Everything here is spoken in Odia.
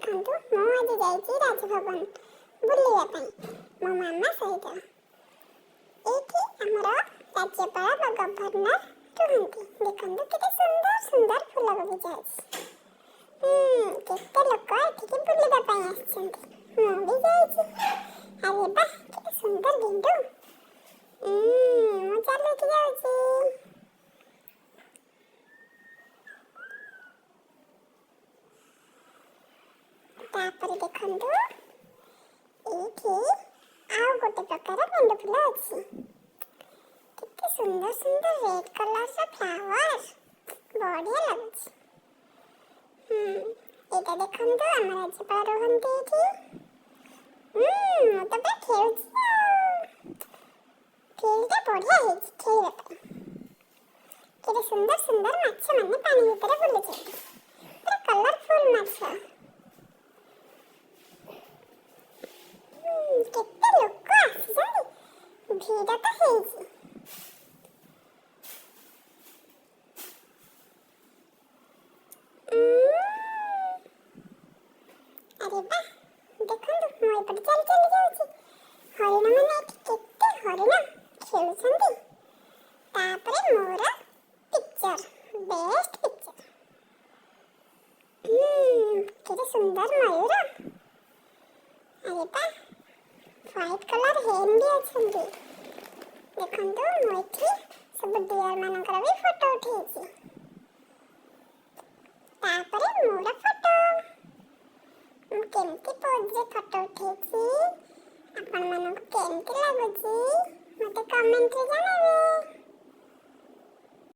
ଦେଖନ୍ତୁ, ମୁଁ ଆଜି ଯାଇଛି ରାଜଭବନ ବୁଲିବା ପାଇଁ ମୋ ମାମା ସହିତ। ଏଇଠି ଆମର ରାଜ୍ୟପାଳ ବା ଗଭର୍ଣ୍ଣର ରୁହନ୍ତି। ଦେଖନ୍ତୁ, କେତେ ସୁନ୍ଦର ସୁନ୍ଦର ଫୁଲ ବଗିଚା ଅଛି। କେତେ ଲୋକ ଏଠିକି ବୁଲିବା ପାଇଁ ଆସିଛନ୍ତି। ମୁଁ ବି ଯାଇଛି। ଆରେ ବାଃ, କେତେ ସୁନ୍ଦର ଗେଣ୍ଡୁ! ମୁଁ ଚାଲିକି ଯାଉଛି। ତାପରେ ଦେଖନ୍ତୁ, ଏଇଠି ଆଉ ଗୋଟେ ପ୍ରକାର ଗେଣ୍ଡୁ ଫୁଲ ଅଛି। କେତେ ସୁନ୍ଦର ସୁନ୍ଦର ରେଡ୍ କଲରର ଫ୍ଲାୱାର, ବଢିଆ ଲାଗୁଛି। ଏଇଟା ଦେଖନ୍ତୁ, ଆମ ରାଜ୍ୟପାଳ ରୁହନ୍ତି ଏଇଠି। ମୁଁ ତ ପୁରା ଖେଳୁଛି ଆଉ ଫିଲ୍ଡଟା ବଢିଆ ହେଇଛି ଖେଳିବା ପାଇଁ। କେତେ ସୁନ୍ଦର ସୁନ୍ଦର ମାଛ ମାନେ ପାଣି ଭିତରେ ବୁଲୁଛନ୍ତି, ପୁରା କଲରଫୁଲ ମାଛ। କେତେ ଲୋକ ଆସିଛନ୍ତି, ଭିଡ଼ ତ ହେଇଛି। ଆରେ ବାଃ, ଦେଖନ୍ତୁ, ମୁଁ ଏପଟେ ଚାଲି ଚାଲି ଯାଉଛି। ହରିଣ ମାନେ, ଏଠି କେତେ ହରିଣ ଖେଳୁଛନ୍ତି। ତାପରେ ମୋର ପିକ୍ଚର, ବେଷ୍ଟ ପିକ୍ଚର। କେତେ ସୁନ୍ଦର ମୟୂର! ଆରେ ବାଃ, ହ୍ୱାଇଟ୍ କଲର ହେନ୍ ବି ଅଛନ୍ତି। ଦେଖନ୍ତୁ, ମୁଁ ଏଠି ସବୁ ଡିଅର ମାନଙ୍କର ବି ଫଟୋ ଉଠେଇଛି।